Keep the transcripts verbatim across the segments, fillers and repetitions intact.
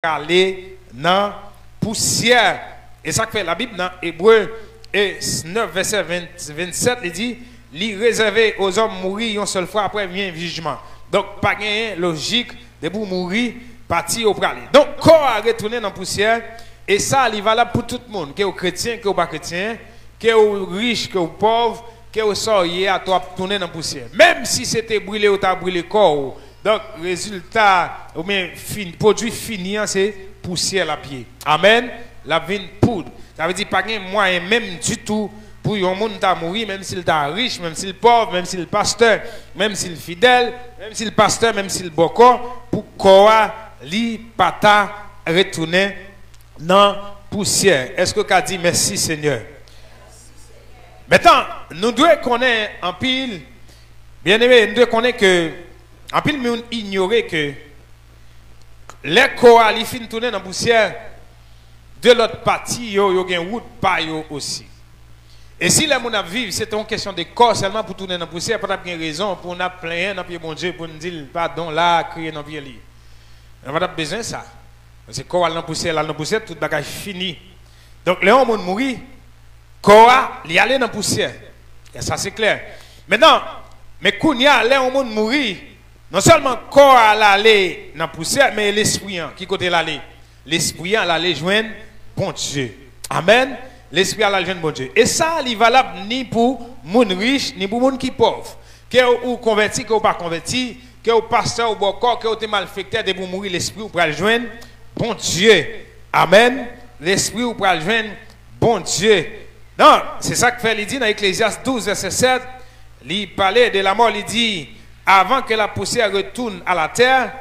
prale nan pousyè. E sa k fè Labib nan Ebre e nèf vèsè ven, vennsèt, li di, li rezève ozòm mouri yon sèl fwa, apre vyen jijman. Donk, pa genyen lojik, depi w mouri, pati ou prale. Donk, kò a retounen nan pousyè, e sa, li valab pou tout moun, ke w kretyen, ke w pa kretyen, ke w rich, ke w pòv, ke w sa w ye a, tou ap tounen nan pousyè. Menm si se te brile yo ta brile kò w, donk, rezilta, oubyen fin, pwodui fini an, se pousyè l ap ye. Amèn. L ap vin poud. Sa vle di, pa gen mwayen menm ditou pou yon moun ta mouri, menm si l ta rich, menm si l pòv, menm si l pastè, menm si l fidèl, menm si l pastè, menm si l bòkò, pou kò a, li pa ta retounen nan pousyè. Èske w ka di, "Mèsi, Senyè"? Mentnan, nou dwe konnen anpil, byeneme, nou dwe konnen ke anpil moun inyore ke lè kò a li fin tounen nan pousyè, de lòt pati yo, yo gen wout pa yo osi. E si lè moun ap viv, se te yon kesyon de kò sèlman pou tounen nan pousyè, pa t ap gen rezon pou n ap plenyen nan pye Bondye, pou n di l padon la, kriye nan pye li. Nou pa t ap bezwen sa. Paske kò a al nan pousyè, l al nan pousyè, tout bagay fini. Donk, lè yon moun mouri, kò a, li ale nan pousyè. E sa, se klè. Mentnan, men kounye a, lè yon moun mouri, non sèlman kò a, l ale nan pousyè, men lespri an, ki kote l ale? Lespri an, l ale jwenn Bondye. Amèn. Lespri a, l al jwenn Bondye. E sa, li valab ni pou moun rich, ni pou moun ki pòv. Ke ou konvèti, ke ou pa konvèti, ke ou pastè, ou bòkò, ke ou te malfektè, depi w mouri, lespri w pral jwenn Bondye. Amèn. Lespri w pral jwenn Bondye. Non, se sa k fè li di nan Eklezyas douz, vèsè sèt, li pale de lamò, li di, "Avant que la poussière retourne à la terre,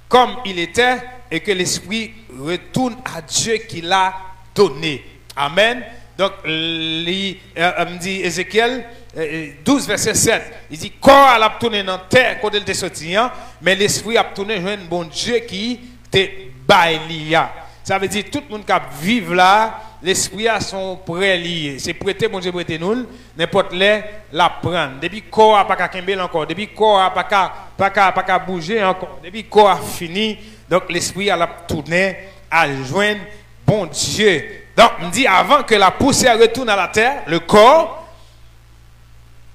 comme il était, et que l'esprit retourne à Dieu qui l'a donné." Amèn. Donk, li, euh, euh, m di Ezekyèl, euh, euh, douz, vèsè sèt, li di, "Kò a l ap tounen nan tè kote l te soti an, men lespri ap tounen jwenn Bondye ki te bay li a." Sa vle di, tout moun k ap viv la, lespri a se yon prè li ye. Se prete Bondye prete nou l, nenpòt lè, l ap pran l. Depi kò a pa ka kenbe l ankò, depi kò a pa ka, pa ka, pa ka bouje ankò, depi kò a fini, donk, lespri a l ap tounen al jwenn Bondye. Donk, m di, "Avant que la poussière retourne à la terre, le corps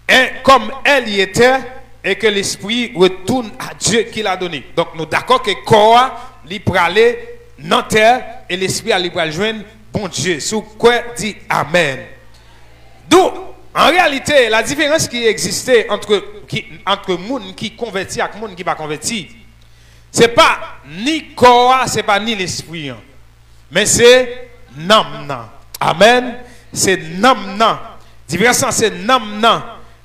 est comme elle y était, et que l'esprit retourne à Dieu qui l'a donné." Donk, nou dakò ke kò a, li prale nan tè, e lespri a, li pral jwenn Bondye. Si w kwè, di amèn. Donk, an reyalite, la diferans ki egziste ant, ki, ant moun ki konvèti ak moun ki pa konvèti, se pa ni kò a, se pa ni lespri an. Men se nanm nan. Amèn. Se nanm nan. Diferans lan se nanm nan.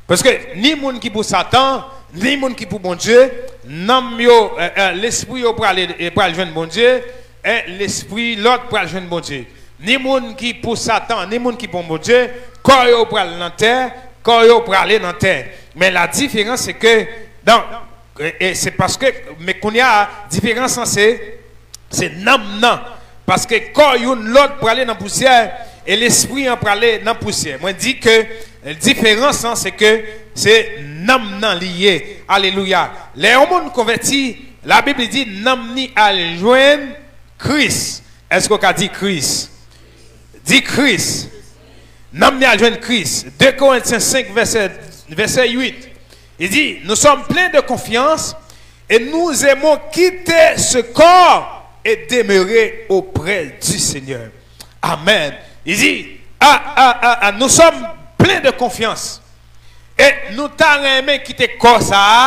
Paske ni moun ki pou Satan, ni moun ki pou Bondye, nanm yo, eh, eh, lespri yo prale, eh, pral jwenn Bondye, eh, lespri lòt pral jwenn Bondye. Ni moun ki pou Satan, ni moun ki pou Bondye, kò yo pral nan tè, kò yo prale nan tè. Men la diferans se ke, donk, e, e se paske, men kounye a, diferans lan se, se nanm nan. Paske kò youn lòt prale nan pousyè, e lespri an prale nan pousyè. Mwen di ke, eh, diferans lan se ke se nanm nan li ye. Alelouya. Lè yon moun konvèti, Labib li di nanm ni al jwenn Kris. Èske w ka di Kris? Di Kris. Nanm ni al jwenn Kris. De Korentyen senk, vèsè, vèsè uit. Li di, "Nous sommes pleins de confiance et nous aimons quitter ce corps et demeurer auprès du Seigneur." Amèn. Li di, ah, ah, ah, ah, nous sommes pleins de confiance. E nou ta renmen kite kò sa a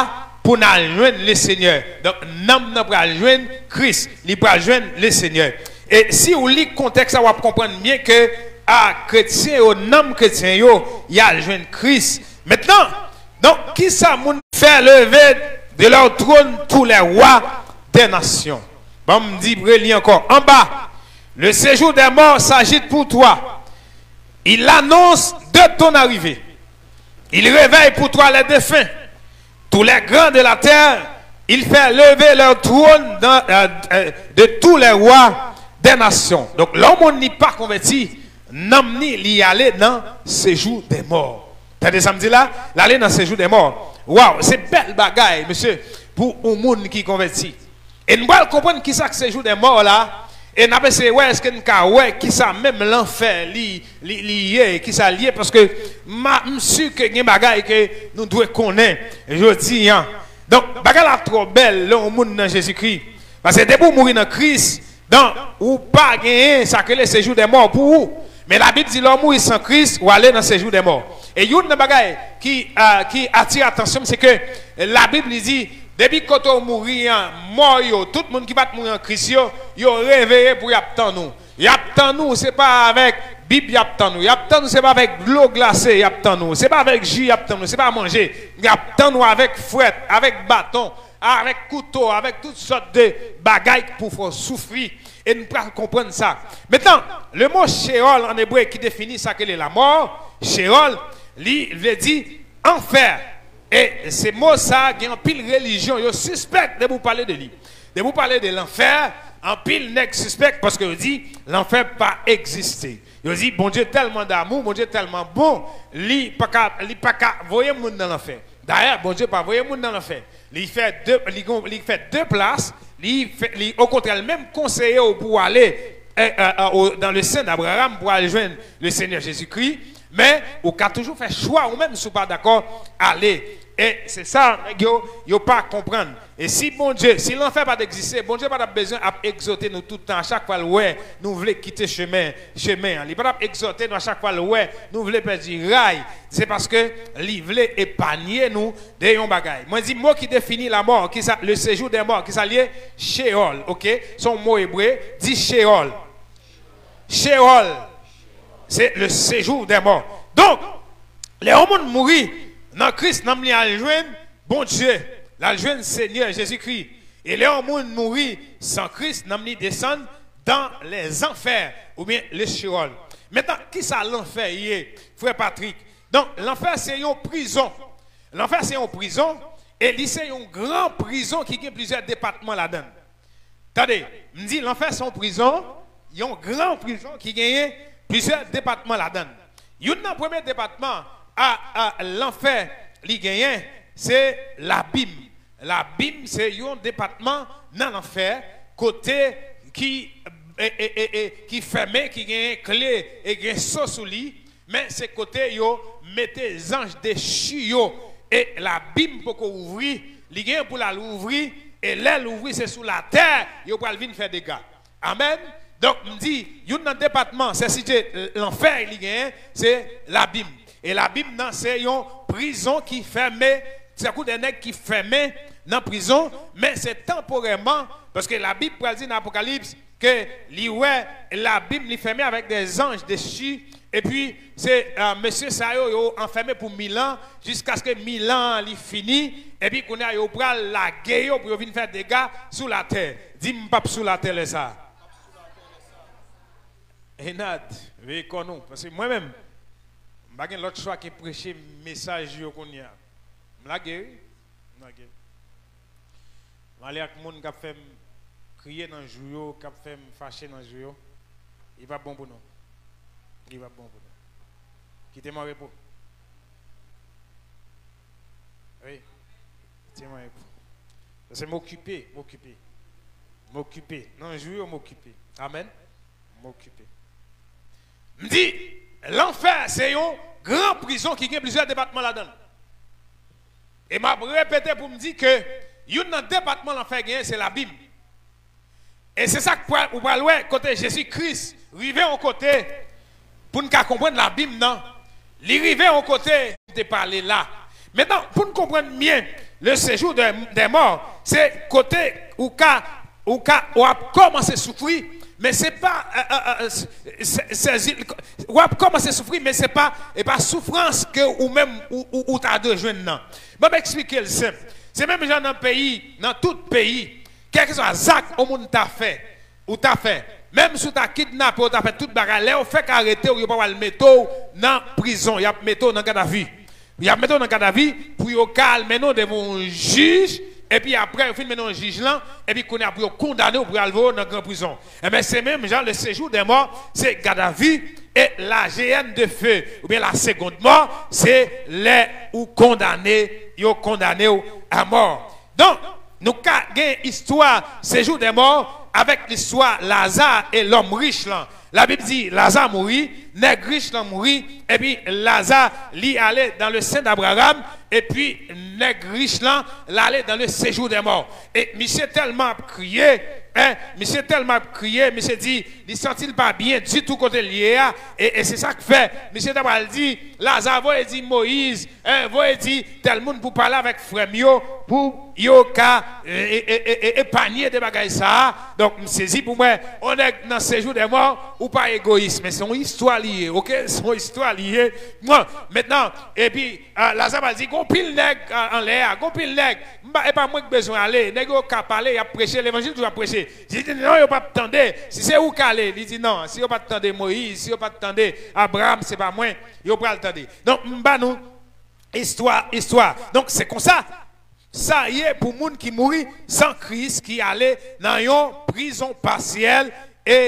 pou n al jwenn Lesenyè. Donk, nanm nan pral jwenn Kris, li pral jwenn Lesenyè. E si w li kontèks la, w ap konprann byen ke, a, kretyen yo, nanm kretyen yo, y al jwenn Kris. Mentnan, donk, kisa moun fè leve de leur trône tous les rois des nations? Ban m di, reli ankò. Anba, le séjour des morts s'agite pour toi. Il annonce de ton arrivée. Il réveille pour toi les défunts. Tous les grands de la terre, il fait lever leur trône dans, euh, euh, de tous les rois des nations. Donk, lè yon moun li pa konvèti, nanm ni, li ale nan séjour des morts. Tande sa m di la? L ale nan séjour des morts. Waw, se bèl bagay, mesye, pou yon moun ki konvèti. E n pral konprann kisa k sejou dè mò la. E n ap eseye wè èske n ka wè kisa menm lanfè li, li, li ye, kisa l ye. Paske m si ke gen bagay ke nou dwe konnen jodi a. Donk, bagay la twò bèl lè yon moun nan Jezikri. Paske depi w mouri nan Kris, donk, ou pa genyen sa ke le sejou dè mò pou ou. Men Labib di lè w mouri san Kris, w ale nan sejou dè mò. E youn nan bagay ki, ah, ki atire atansyon m, se ke Labib li di, depi kote w mouri an, mò yo, tout moun ki pa t mouri an Kris yo, yo reveye pou y ap tann ou. Y ap tann ou, se pa avèk Bib y ap tann ou. Y ap tann ou, se pa avèk dlo glase y ap tann ou. Se pa avèk ji y ap tann ou. Se pa manje. Y ap tann ou avèk fwèt, avèk baton, avèk kouto, avèk tout sòt de bagay pou fè w soufri. E n pral konprann sa. Mentnan, le mo Sheol an ebre ki defini sa ke le lamò, Sheol, li vle di anfè. E se mo sa gen anpil relijyon yo sispèk depi w pale de li. Depi w pale de lanfè, anpil nèg sispèk paske yo di lanfè pa egziste. Yo di Bondye tèlman damou, Bondye tèlman bon, li pa ka, li pa ka voye moun nan lanfè. Dayè, Bondye pa voye moun nan lanfè. Li fè de, li gon, li fè de plas, li fè, li okontrè, li menm konseye w pou w ale, eh, eh, eh, o, dans le sein d'Abraham pou al jwenn le Senyè Jezikri. Men, ou ka toujou fè chwa ou menm si w pa dakò ale. E se sa, nèg yo, yo pa konprann. E si Bondye, si lanfè pa t egziste, Bondye pa t ap bezwen ap egzòte nou tout tan, a chak fwa l wè nou vle kite chemen, chemen an. Li pa t ap egzòte nou a chak fwa l wè nou vle pèdi ray. Se paske li vle epanye nou de yon bagay. Mwen di mo ki defini lamò, kisa, le séjour des morts, kisa l ye? Sheol, oke? Se yon mo ebre, di Sheol. Sheol, se le séjour des morts. Donk, lè yon moun mouri nan Kris, nanm li al jwenn Bondye, l al jwenn Senyè Jezikri. E lè yon moun mouri san Kris, nanm li desann dans les enfers, oubyen le Sheol. Mentnan, kisa lanfè ye, frè Patrick? Donk, lanfè se yon prizon. Lanfè se yon prizon, e li se yon gran prizon ki gen plizyè depatman ladan l. Tande, m di lanfè se yon prizon, yon gran prizon ki genyen plizyè depatman ladan l. Youn nan premye depatman a, a lanfè li genyen, se labim. Labim se yon depatman nan lanfè kote ki, e, e, e, e, ki fèmen, ki genyen kle e gen so sou li, men se kote yo mete zanj dechi yo. E labim poko ouvri, li gen pou l al ouvri, e lè l ouvri, se sou latè yo pral vin fè dega. Amèn. Donk, m di, youn nan depatman, se site lanfè li genyen, se labim. E labim nan, se yon prizon ki fèmen, tankou de nèg ki fèmen nan prizon, men se tanporèman, paske Labib pral di nan Apokalips, ke li wè labim li fèmen avèk de zanj dechi, epi se, eh, mesye sa yo, yo anfèmen pou mil an, jiskaske mil an li fini, epi kounye a yo pral lage yo pou yo vin fè dega sou latè. Di m p ap sou latè lè sa. Enad, veye kò nou, paske mwen menm, m pa gen lòt chwa ke preche mesaj yo kounye a. M lage, wi. M lage. M ale ak moun k ap fè m kriye nan jou yo, k ap fè m fache nan jou yo. Li p ap bon pou nou. Li p ap bon pou nou. Kite m an repo. Wi. Kite m an repo. Paske m okipe, m okipe. M okipe. Nan jou yo, m okipe. Amèn. M okipe. M di, lanfè se yon gran prizon ki gen plizyè depatman ladan l. E m ap repete pou m di ke youn nan depatman lanfè genyen se labim. E se sa k pral, ou pral wè kote Jezi Kris rive yon kote pou n ka konprann labim nan. Li rive yon kote, te pale la. Mentnan, pou n konprann byen, le séjour des, des morts, se kote ou ka, ou ka, w ap kòmanse soufri, men se pa, eh, eh, eh, se, se, se, w ap kòmanse soufri, men se pa, e pa soufrans ke ou menm, ou, ou, ou ta dwe jwenn nan. Ban m eksplike l senp. Se menm jan nan peyi, nan tout peyi, kèlkeswa zak yon moun ta fè, ou ta fè. Menm si w ta kidnape, w ta fè tout bagay, lè yo fèk arete w, yo pa pral mete w nan prizon, y ap mete w nan gadavi. Y ap mete w nan gadavi pou yo ka al mennen w devan yon jij, epi apre yo fin mennen w jij lan, epi kounye a pou yo kondane w pou yo al voye w nan gran prizon. Enben, se menm jan, le séjour des morts, se gadavi, e la géhenne de feu, oubyen la seconde mort, se lè ou kondane, yo kondane w a mò. Donk, Nou ka gen istwa sejou dè mò avèk listwa Laza e lòm rich lan. Labib di Laza mouri, nèg rich lan mouri, epi Laza li ale dans le sein d'Abraham, epi nèg rich lan l ale dans le séjour des morts. E misye tèlman ap kriye, en, misye tèlman ap kriye, misye di li santi l pa byen ditou kote l ye a, e, e se sa k fè misye ta pral di Laza voye di Moyiz, en, voye di tèl moun pou pale avèk frè m yo, pou yo ka e, e, e, e, epanye de bagay sa a. Donk, m sezi pou mwen, on nèg nan sejou dè mò, ou pa egoyis, men se yon istwa li ye, oke? Se yon istwa li ye. Bon, mentnan, epi, a, Laza pral di, gon pil nèg a, anlè a, gon pil nèg. M pa, e pa mwen k bezwen ale, nèg yo ka pale, y ap preche, levanjil toujou ap preche. Li di, non, yo p ap tande, si se ou k ale, li di, non, si yo pa t tande Moyiz, si yo pa t tande Abraram, se pa mwen, yo pral tande. Donk, m ba nou istwa, istwa. Donk, se konsa sa ye pou moun ki mouri san Kris, ki ale nan yon prizon pasyèl e,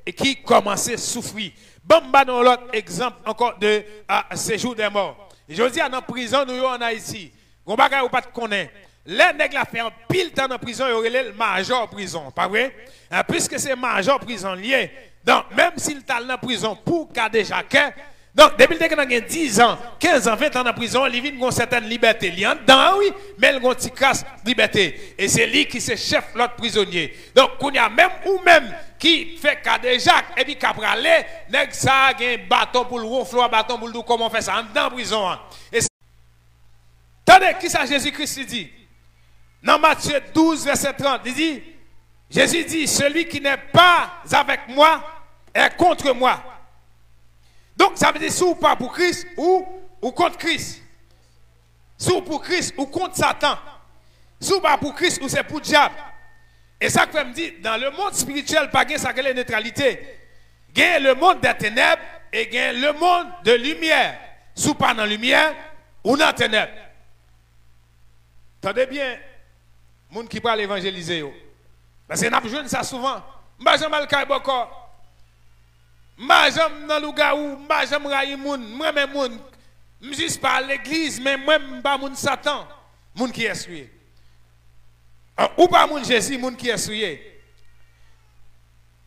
e ki kòmanse soufri. Ban m ba nou yon lòt egzanp ankò de, a, sejou dè mò. Jodi a, nan prizon nou yo ann Ayiti, gon bagay ou pa t konnen. Lè nèg la fè anpil tan nan prizon, yo rele l majò prizon, pa vre? A, piske se majò prizon l ye, donk, menm si l t al nan prizon pou kadejakè, donk, depi l te gentan gen dizan, kenzan, ventan nan prizon, li vin gon sètèn libète. Li anndan an, wi, men l gon ti kras libète. E se li ki se chèf lòt prizonye. Donk, kounye a, menm ou menm ki fè kadejak epi k ap rale, nèg sa a gen baton pou l wonfle w a baton pou l di w kòman w fè sa anndan prizon an. E Tande kisa Jezi Kris li di. Nan Matye douz, vèsè trant, li di, Jezi di, celui qui n'est pas avec moi est contre moi. Donk, sa vle di, si w pa pou Kris, ou, ou kont Kris. Si w pou Kris, ou kont Satan. Si w pa pou Kris, ou se pou dyab. E sa k fè m di, dans le monde spirituel, pa gen sa k rele netralite. Gen le monde des ténèbres e gen le monde de lumière. Si w pa nan limyè, ou nan tenèb. Tande byen, moun ki pral evanjelize yo. Paske n ap jwenn sa souvan. M pa janm al kay bòkò. M pa janm nan lougawou. M pa janm rayi moun. M renmen moun. M jis pa al legliz, men mwen, m pa moun Satan. Moun kiyès ou ye? An, ou pa moun Jezi, moun kiyès ou ye?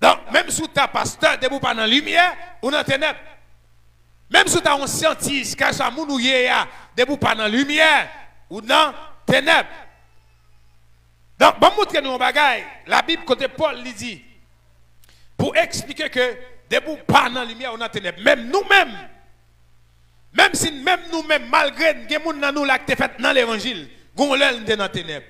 Donk, menm si w ta pastè, depi w pa nan limyè, ou nan tenèb. Menm si w ta yon syantis, kèlkeswa moun ou ye a, depi w pa nan limyè, ou nan tenèb. Donk, ban m montre nou yon bagay. Labib, kote Pòl, li di, pou eksplike ke depi w pa nan limyè, ou nan tenèb. Menm nou menm, menm si, menm nou menm, malgre n gen moun nan nou la ki te fèt nan levanjil, gen yon lè n te nan tenèb.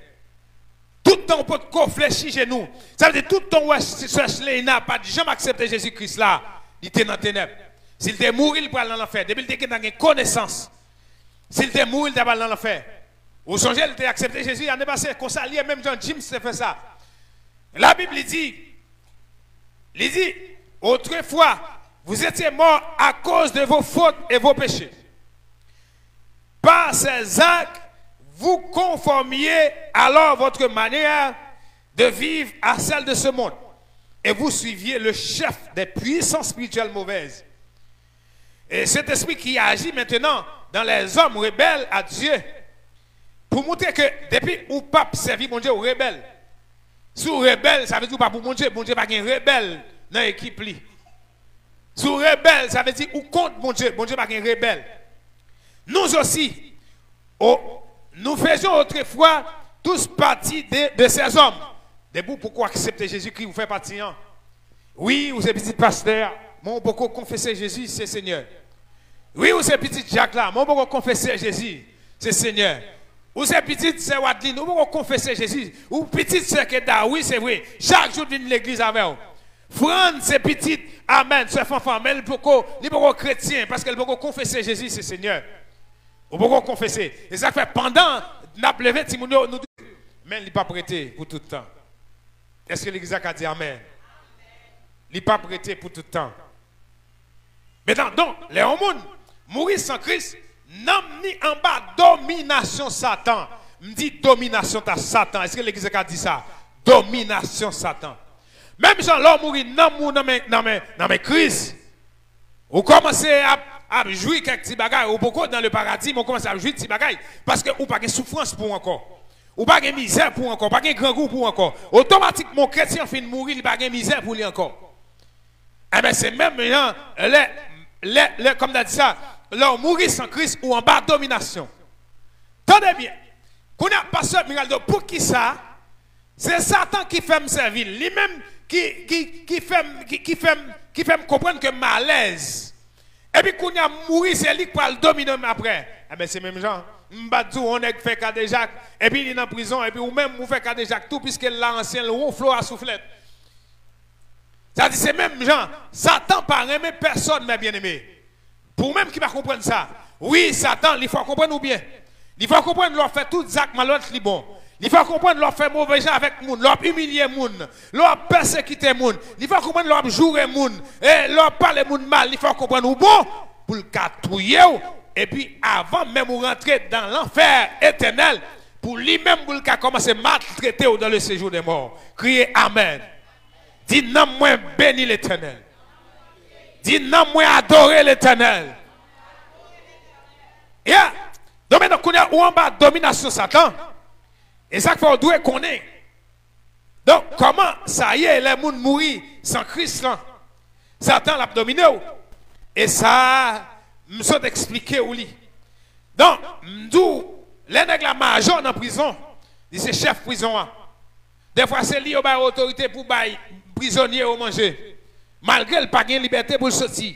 Tout tan w potko flechi jenou. Sa vle di tout tan w wè Sè Leina pa t janm aksepte Jezi Kris la, li te nan tenèb. Si l te mouri, li pral nan lanfè. Depi l te gentan gen konesans, si l te mouri, li ta pral nan lanfè. Ou sonje, li te aksepte Jezi ane pase. Konsa l ye, menm jan James te fè sa. Labib, li di, li di, autrefois, vous étiez morts à cause de vos fautes et vos péchés. Par ces actes, vous conformiez alors votre manière de vivre à celle de ce monde, et vous suiviez le chef des puissances spirituelles mauvaises, et cet esprit qui agit maintenant dans les hommes rebelles à Dieu. Pou montre ke depi ou p ap sèvi Bondye, ou rebèl. Si w rebèl, sa vle di ou pa pou Bondye. Bondye pa gen rebèl nan ekip li. Si w rebèl, sa vle di ou kont Bondye. Bondye pa gen rebèl. Nous aussi, au, nous faisions autrefois tous partie de, de ces hommes. Depi w poko aksepte Jezikri, ou fè pati an. Wi, ou se pitit pastè a, men ou poko konfese Jezi se Senyè. Wi, ou se pitit dyak la, men ou poko konfese Jezi se Senyè. Ou se pitit sè Wadlin, ou poko konfese Jezi. Ou pitit sè Keda, wi, se vre. Chak jou l vin legliz avè w. Frantz se pitit, amèn, sè Fanfan, men l poko, li poko kretyen, paske l poko konfese Jezi se Senyè. Ou poko konfese. E sa k fè pandan n ap leve timoun yo, nou di, men li p ap rete pou tout tan. Èske legliz la ka di amèn? Li p ap rete pou tout tan. Mentnan, donk, lè yon moun mouri san Kris, nanm ni anba dominasyon Satan. M di dominasyon ta Satan. Èske legliz la ka di sa? Dominasyon Satan. Menm jan lè w mouri, nanm ou nan men, nan men, nan men Kris, ou kòmanse ap, ap jwi kèk ti bagay. Ou poko nan le paradi, men ou kòmanse ap jwi ti bagay. Paske ou pa gen soufrans pou ou ankò. Ou pa gen mizè pou ou ankò, ou pa gen grangou pou ou ankò. Otomatikman, yon kretyen fin mouri, li pa gen mizè pou li ankò. Enben, se menm jan, lè, lè, lè, kòm ta di sa, lè w mouri san Kris, ou anba dominasyon. Tande byen. Kounye a, pastè Miraldo, poukisa se Satan ki fè m sèvi l? Li menm ki, ki, ki fè m, ki, ki fè m, ki fè m konprann ke m alèz. Epi kounye a, m mouri, se li k pral domine m apre. Enben, se menm jan. M pa t di w yon nèg fè kadejak, epi li nan prizon, epi ou menm ou fè kadejak tou, piske l la ansyen, l wonfle w a souflèt. Sa di, se menm jan. Satan pa renmen pèsòn, mè byeneme. Pou ou menm ki pa konprann sa, wi, Satan, li fè w konprann ou byen. Li fè w konprann lè w ap fè tout zak malonèt li bon. Li fè w konprann lè w ap fè move jan avèk moun, lè w ap imilye moun, lè w ap pèsekite moun. Li fè w konprann lè w ap joure moun, e lè w ap pale moun mal, li fè w konprann ou bon, pou l ka touye w, epi avan menm ou rantre dan lanfè etènèl, pou li menm pou l ka kòmanse maltrete w dans le séjour des morts. Kriye amèn. Di, nanm mwen beni Letènèl. Di, nanm mwen adore Letènèl. Yeah. Donk, mentnan, kounye a, ou anba dominasyon Satan. E sa k fè w dwe konnen. Donk, kòman sa ye lè moun mouri san Kris lan? Satan l ap domine w. E sa, m sot eksplike w li. Donk, m di w, lè nèg la majò nan prizon, li se chèf prizon an. Dèfwa, se li yo bay otorite pou bay prizonye yo manje. Malgre l pa gen libète pou l soti.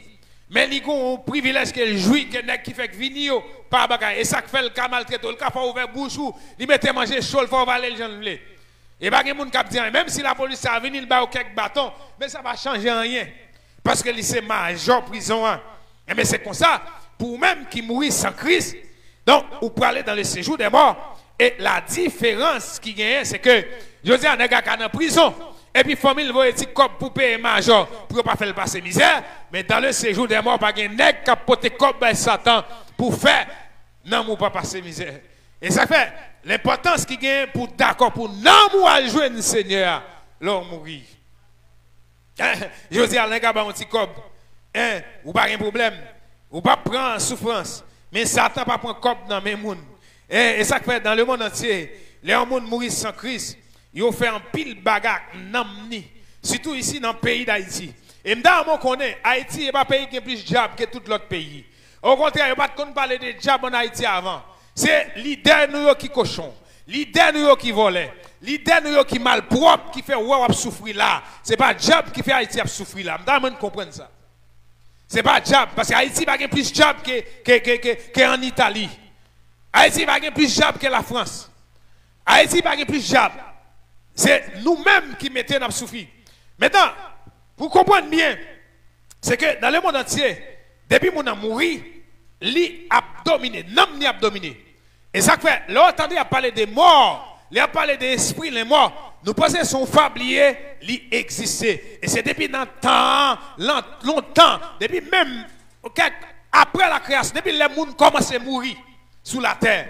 Men li gen yon privilèj ke l jwi, ke nèg ki fèk vini yo pa bagay. E sa k fè l ka maltrete w. L ka fè w ouvè bouch ou, li mete manje cho, l fè w vale l jan l vle. E pa gen moun k ap di anyen. Menm si lapolis sa vini, l ba yo kèk baton, men sa pa chanje anyen. Paske li se majò prizon an. Enben, se konsa, pou ou menm ki mouri san Kris, donk, ou prale dans le séjour des morts. E la diferans ki genyen, se ke, jodi a, nèg la ka nan prizon, epi fanmi l voye ti kòb pou peye majò, pou yo pa fè l pase mizè, men dans le séjour des morts, pa gen nèg k ap pote kòb bay Satan pou fè nanm ou pa pase mizè. E sa fè, lenpòtans ki genyen pou w dakò pou nanm ou al jwenn Senyè a lè w mouri. Jodi a, nèg la ba yon ti kòb. Hein, ou pa gen pwoblèm. Ou p ap pran soufrans. Men Satan pa pran kòb nan men moun. E, e sa k fè, dans le monde entier, lè yon moun mouri san Kris, yo fè anpil bagay ak nanm ni. Sitou isi nan peyi Dayiti. E m ta renmen w konnen, Ayiti, e pa peyi ki gen plis dyab ke tout lòt peyi. Okontrè, yo pa t konn pale de dyab ann Ayiti avan. Se lidè nou yo ki kochon. Lidè nou yo ki vòlè. Lidè nou yo ki malpwòp, ki fè w wè w ap soufri la. Se pa dyab ki fè Ayiti ap soufri la. M ta renmen n konprann sa. Se pa dyab, paske Ayiti pa gen plis dyab ke, ke, ke, ke, ke ann Itali. Ayiti pa gen plis dyab ke Lafrans. Ayiti pa gen plis dyab. Se nou menm ki mete n ap soufri. Mentnan, pou w konprann byen, se ke dans le monde entier, depi moun nan mouri, li ap domine, nanm ni ap domine. E sa k fè, lè w tande y ap pale de mò, lè y ap pale de espri lenmò, nou panse se yon fab li ye, li egziste. E se depi nan tan, lan-, lontan, depi menm, kèk, apre la kreyasyon, depi lè moun kòmanse mouri sou latè,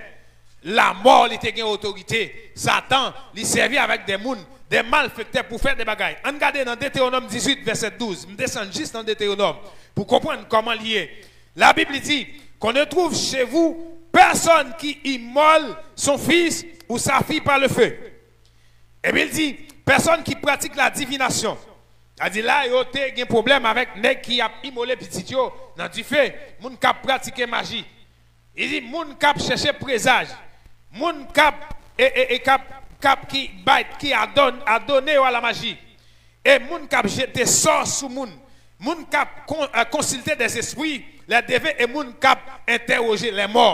lamò, li te gen otorite. Satan, li sèvi avèk de moun, de malfektè pou fè de bagay. Ann gade nan Detewonòm dizuit, vèsè douz. M desann jis nan Detewonòm pou konprann kòman li ye. Labib li di, qu'on ne trouve chez vous personne qui immole son fils ou sa fille par le feu. Epi l di, personne qui pratique la divination. Sa di la, yo te gen pwoblèm avèk nèg ki ap imole pitit yo nan dife, moun k ap pratike maji. Li di, moun k ap chèche prezaj, moun k ap, e, e, e k ap, k ap ki bay, ki adòn-, adone yo a la maji. E moun k ap jete sò sou moun, moun k ap kon-, e, konsilte dèzespri, lè deve, e moun k ap entèwoje lèmò.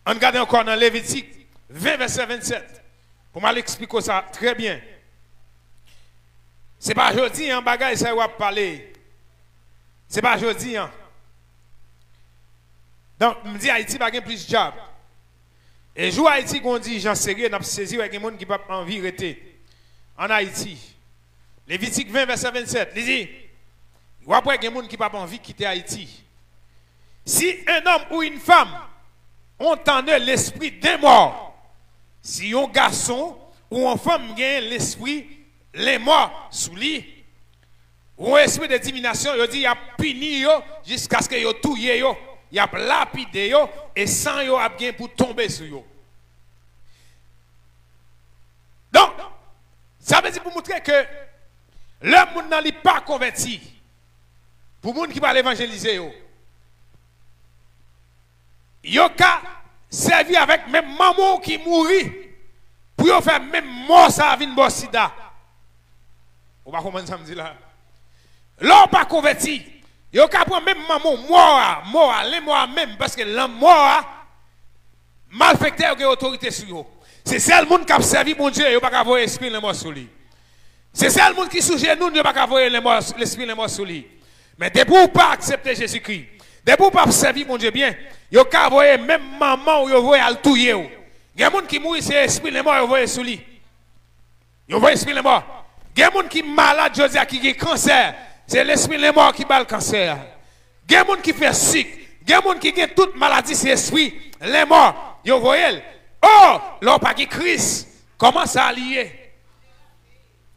Ann gade ankò nan Levitik ven, vèsè vennsèt, pou m al eksplike w sa trè byen. Se pa jodi a bagay sa yo ap pale. Se pa jodi a. Donk, m di Ayiti pa gen plis dyab. E jou Ayiti gen yon dirijan serye, n ap sezi wè gen moun ki p ap anvi rete ann Ayiti. Levitik ven, vèsè vennsèt, li di, w ap wè gen moun ki p ap anvi kite Ayiti. Si un homme ou une femme ont en eux l'esprit d'un mort, si yon gason ou yon fanm gen lespri lenmò sou li, yon espri de divinasyon, yo di y ap pini yo jiskaske yo touye yo. Y ap lapide yo, e san yo ap gen pou tonbe sou yo. Donk, sa vle di pou moutre ke lè moun nan li pa konvèti, pou moun ki pral evanjelize yo, yo ka sèvi avèk menm manman w ki mouri pou yo fè menm mò sa a vin ba w sida. Ou pa konprann sa m di la? Lè w pa konvèti, yo ka pran menm manman w, mò a, mò a, lenmò a menm, paske lanmò a, malfektè yo gen otorite sou yo. Se sèl moun k ap sèvi Bondye, yo pa ka voye espri lanmò sou li. Se sèl moun ki sou jenou l, yo pa ka voye lanmò, lespri lanmò sou li. Men depi w pa aksepte Jezikri, depi w pa ap sèvi Bondye byen, yo ka voye menm manman w, yo voye al touye w. Gen moun ki mouri, se espri lanmò yo voye sou li. Yo voye espri lanmò. Gen moun ki malad jodi a, ki gen kansè, se lespri lanmò ki ba l kansè a. Gen moun ki fè sik, gen moun ki gen tout maladi, se espri lanmò yo voye l. O, lè w pa gen Kris, kòman sa li ye?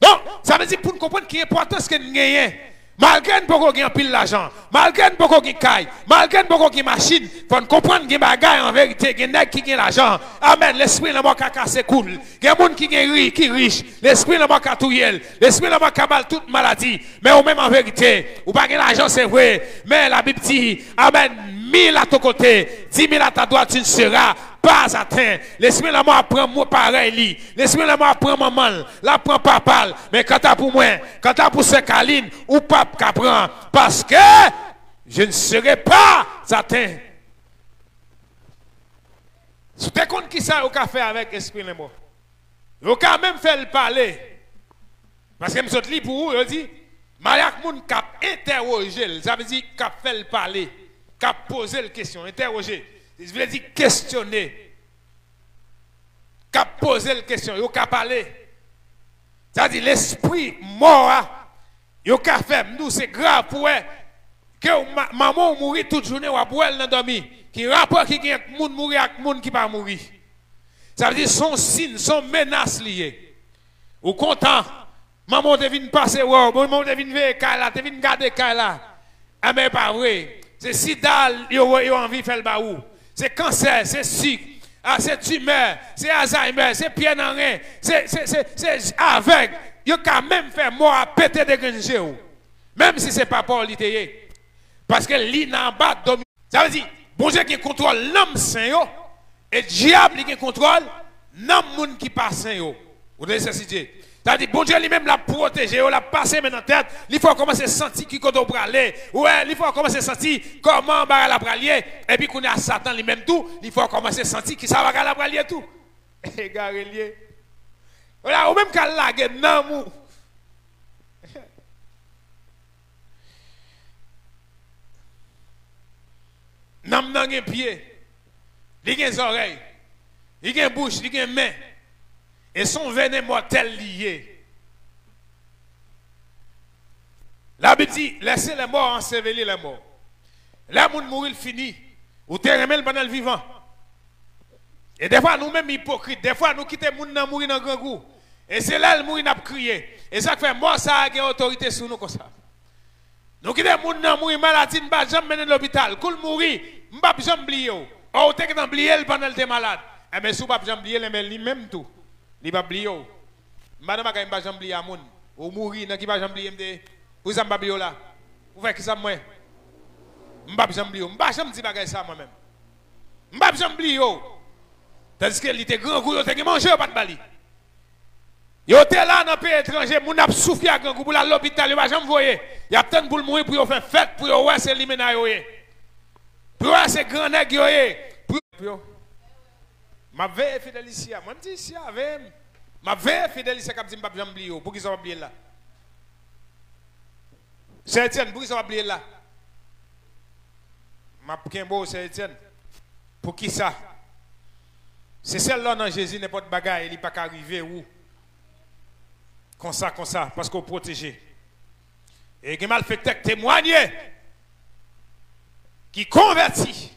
Donk, sa vle di pou n konprann ki enpòtans ke n genyen. Malgre n poko gen anpil lajan, malgre n poko gen kay, malgre n poko gen machin, fò n konprann gen bagay an verite, gen nèg ki gen lajan. Amèn. Lespri lanmò ka kase kou l. Gen moun ki gen ri, ki rich, lespri lanmò ka touye l. Lespri lanmò ka ba l tout maladi. Men ou menm an verite, ou pa gen lajan, se vre. Men Labib di, amèn, mil à ton côté, dix mille à ta droite, tu ne seras pas atteint. Lespri lanmò ap pran mwen parèy li. Lespri lanmò ap pran manman l, l ap pran papa l. Men kanta pou mwen, kanta pou sè Kalin, ou p ap ka pran. Paske je ne serai pas atteint. Si w te konn kisa yo ka fè avèk espri lanmò, yo ka menm fè l pale. Paske m sot li pou ou, yo di, mare ak moun k ap entèwoje l, sa vle di k ap fè l pale, k ap poze l kesyon, entèwoje, vle di kesyone. K ap poze l kesyon, yo ka pale. Sa di lespri mò a, yo ka fè, m di w se grav pou wè ke w ma-, manman w mouri tout jounen w ap wè l nan dòmi. Ki rapò ki gen ant moun mouri ak moun ki pa mouri? Sa vle di se yon siy, se yon menas li ye. Ou kontan, manman w te vin pase wè w, manman w te vin veye kay la, te vin gade kay la. Enben, e pa vre. Se sida yo, yo anvi fè l ba ou. Se kansè, se sik, a, se timè, se Alzheimer, se pyè nan ren, se, se, se, se avèg. Yo ka menm fè mò a pete de grenn je w. Menm si se papa w li te ye. Paske li nan anba domi-, sa vle di, Bondye gen kontwòl nanm sen yo, e dyab li gen kontwòl nanm moun ki pa sen yo. Ou tande sa, Sitye? Sa vle di, Bondye li menm l ap pwoteje yo, l ap pase men nan tèt, li fè w kòmanse santi ki kote w prale. Ou wè, li fè w kòmanse santi kòman bagay la pral ye. Epi kounye a, Satan li menm tou, li fè w kòmanse santi kisa bagay la pral ye tou. Egare l ye. Ou la, ou menm k al lage nanm ou. Nanm nan gen pye, li gen zòrèy, li gen bouch, li gen men. E se yon venen mòtèl li ye. Labib di, laissez les morts ensevelir les morts. Lè moun mouri, l fini. Ou te renmen l pandan l vivan. E defwa nou menm ipokrit, defwa nou kite moun nan mouri nan grangou. E se lè l mouri n ap kriye. E sa k fè mò sa a gen otorite sou nou konsa. Nou kite moun nan mouri maladi, n pa janm mennen l lopital. Kou l mouri, m p ap janm bliye w. Ò, ou te gentan bliye l pandan l te malad. Enben, si w p ap janm bliye l, enben, li menm tou, li p ap bliye w. M pa nan bagay m pa janm bliye a moun. Ou mouri, nan ki pa janm bliye m te ye? Poukisa m pa bliye w la? Ou fè kisa m mwen? M p ap janm bliye w. M pa janm di bagay sa mwen menm. M p ap janm bliye w. Tandiske li te grangou, yo te gen manje, yo pa t ba li. Yo te la nan peyi etranje, moun ap soufri ak grangou pou l al lopital, yo pa janm voye. Y ap tann pou l mouri pou yo fè fèt, pou yo wè se limena yo ye. Pou yo wè se gran nèg yo ye. Pou yo, pou yo. M ap veye fidèl isi a. Mwen, m di isi a, veye m. M ap veye fidèl isi a k ap di m p ap janm bliye w. Poukisa w ap bliye l la? Sè Etyèn, poukisa w ap bliye l la? M ap kenbe w, Sè Etyèn. Poukisa? Se sèl lè w nan Jezi, nenpòt bagay, li pa ka rive ou. Konsa, konsa, paske w pwoteje. E gen malfektè k temwanye, ki konvèti.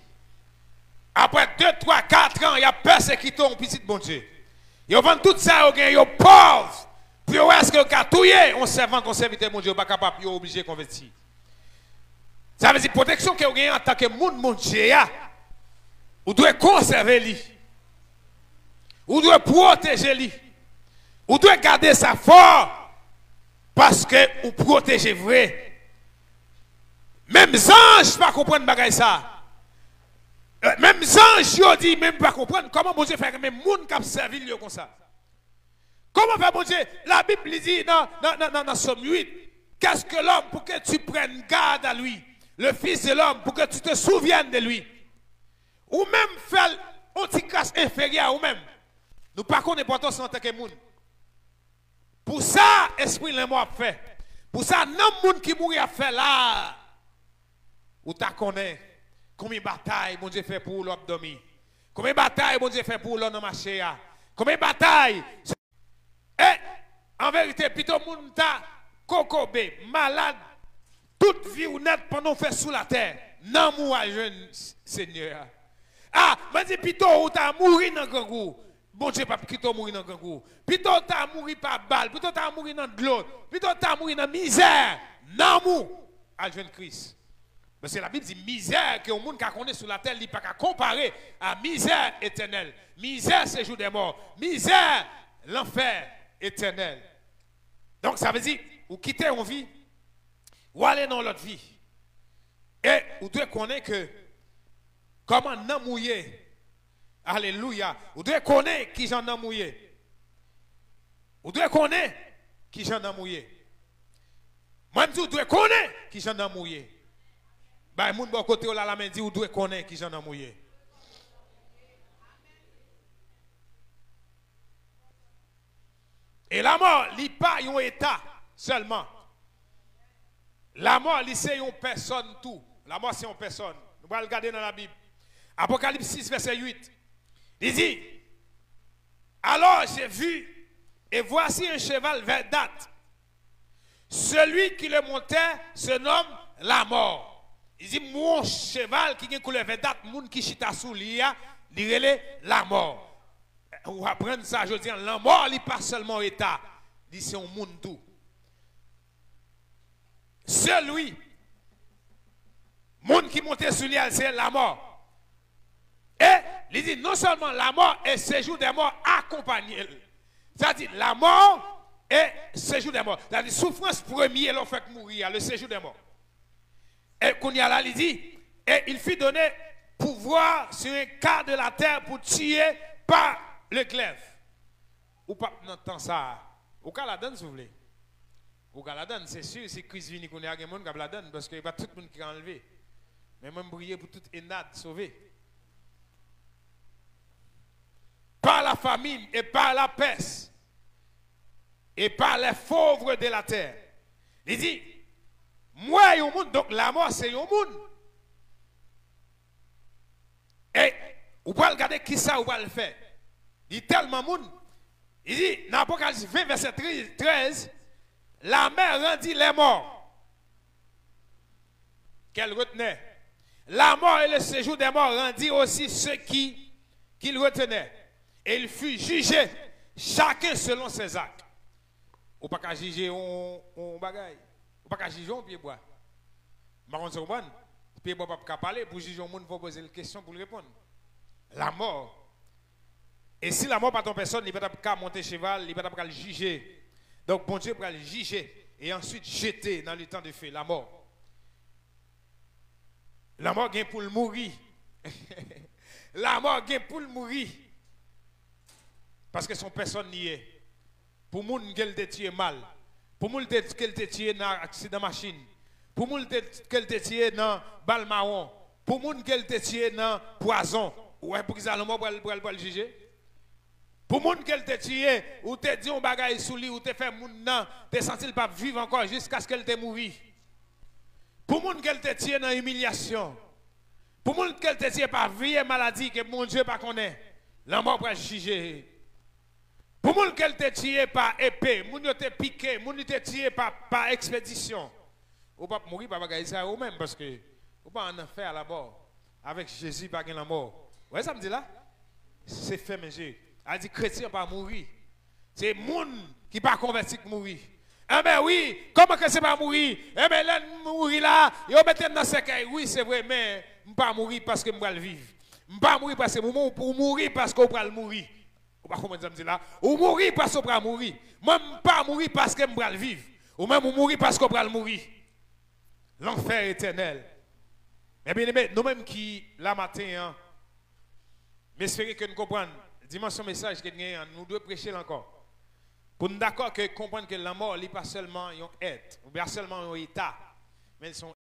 Apre de, twa, kat an, y ap pèsekite yon pitit Bondye. Yo vann tout sa yo gen, yo pòv, pou yo wè èske yo ka touye yon sèvant, yon sèvitè Bondye, yo pa kapab, yo oblije konvèti. Sa vle di pwoteksyon ke w genyen antanke moun Bondye a, ou dwe konsève li. Ou dwe pwoteje li. Ou dwe gade sa fò, paske ou pwoteje vre. Menm zanj pa konprann bagay sa. Eh, menm zanj yo di, menm pa konprann kòman Bondye fè renmen moun k ap sèvi l yo konsa. Kòman fè Bondye, Labib li di nan, nan, nan, nan, nan Sòm uit, qu'est-ce que l'homme pour que tu prennes garde à lui, le fils de l'homme pour que tu te souviennes de lui. Ou menm fè l yon ti kras enferyè ou menm. Nou pa konn enpòtans nou antanke moun. Pou sa, espri lanmò ap fè. Pou sa, nanm moun ki mouri ap fè la. Ou ta konnen konbyen batay Bondye fè pou ou lè w ap dòmi. Konbyen batay Bondye fè pou ou lè w nan mache a. Konbyen batay. E, an verite, pito moun ta kokobe, malad, tout vi w nèt pandan w fè sou latè, nanm ou al jwenn Senyè a. A, mwen di pito ou ta mouri nan grangou. Bondye p ap kite w mouri nan grangou. Pito w ta mouri pa bal, pito w ta mouri nan dlo, pito w ta mouri nan mizè, nanm ou al jwenn Kris. Paske Labib di mizè ke yon moun ka konnen sou latè, li pa ka konpare a mizè etènèl, mizè sejou dè mò, mizè lanfè etènèl. Donk, sa vle di, ou kite yon vi, ou ale nan yon lòt vi. E ou dwe konnen ke kòman nanm ou ye. Alelouya. Ou dwe konnen kijan nanm ou ye. Ou dwe konnen kijan nanm ou ye. Mwen, m di ou dwe konnen kijan nanm ou ye. Bay moun bò kote w la lamen, di ou dwe konnen kijan nanm ou ye. E lanmò, li pa yon eta sèlman. Lanmò, li se yon pèsòn tou. Lanmò, se yon pèsòn. Nou pral gade nan Labib. Apokalips sis, vèsè uit. Li di, alors j'ai vu, et voici un cheval vert date. Celui qui le montait se nomme la mort. Li di, m wè yon cheval ki gen koulè vèdat, moun ki chita sou li a, li rele Lamò. Ou aprann sa jodi a, lanmò, li pa sèlman yon eta, li se yon moun tou. Celui, moun ki monte sou li a, se Lamò. E li di, non sèlman Lamò e sejou dè mò akonpanye l. Sa di, Lamò e sejou dè mò. Sa di, soufrans premye lè w fèk mouri a, le séjour des morts. E kounye a la, li di, et il fut donné pouvoir sur un quart de la terre pour tuer par le glaive. Ou p ap nan tan sa a. Ou ka ladann si w vle. Ou ka ladann, se si, si Kris vini kounye a, gen moun k ap ladann, paske e pa tout moun ki ka anlve. Men mwen, m priye pou tout ENAD sove. Par la famine et par la peste et par les fauves de la terre. Li di, m wè yon moun, donk Lamò se yon moun. E ou pral gade kisa ou pral fè. Li tèlman moun. Li di, nan Apocalypse vingt, verset treize, la mer rendit les morts qu'elle retenait. La mort et le séjour des morts rendit aussi ceux qui, qu'ils retenaient. Et ils furent jugés, chacun selon ses actes. Ou pa ka jije yon, yon bagay. Ou pa ka jije yon pyebwa. M pa konn si w konprann. Pyebwa p ap ka pale, pou jije yon moun, fò w poze l kesyon pou l reponn. Lamò. E si Lamò pa t yon pèsòn, li pa t ap ka monte cheval, li pa t ap pral jije. Donk, Bondye pral jije e answit jete nan le tan de fe, Lamò. Lamò gen pou l mouri. Lamò gen pou l mouri. Paske se yon pèsòn li ye. Pou moun ke l te tiye mal. Pou moun te, ke l te tiye nan aksidan machin. Pou moun te, ke l te tiye nan bal mawon. Pou moun ke l te tiye nan pwazon. Ou wè poukisa lanmò pral, pral, pral jije? Pou moun ke l te tiye, ou te di yon bagay sou li, ou te fè moun nan te santi l p ap viv ankò jiskaske l te mouri. Pou moun ke l te tiye nan imilyasyon. Pou moun ke l te tiye pa vye maladi ke Bondye pa konnen. Lanmò pral jije. Pou moun ke l te tiye pa epe, moun yo te pike, moun li te tiye pa, pa ekspedisyon. Ou p ap mouri pa bagay sa yo menm, paske ou pa an anfè a Lamò. Avèk Jezi pa gen lanmò. Ou wè sa m di la? Se fèmen je. A di kretyen pa mouri. Se moun ki pa konvèti k mouri. Enben wi, kòman ke se pa mouri? Enben lè m mouri la, yo mete m nan sèkèy. Wi, se vre, men m pa mouri paske m pral viv. M pa mouri paske ou, ou mouri paske ou pral mouri. Ou pa konprann sa m di la? Ou mouri paske ou pral mouri. Mwen, m pa mouri paske m pral viv. Ou menm, ou mouri paske ou pral mouri. Lanfè etènèl. Men byeneme, nou menm ki la maten an, m espere ke n konprann dimansyon mesaj ke n genyen an, nou dwe preche l ankò. Pou n dakò ke konprann ke lanmò, li pa sèlman yon èt, ou pa sèlman yon eta, men l se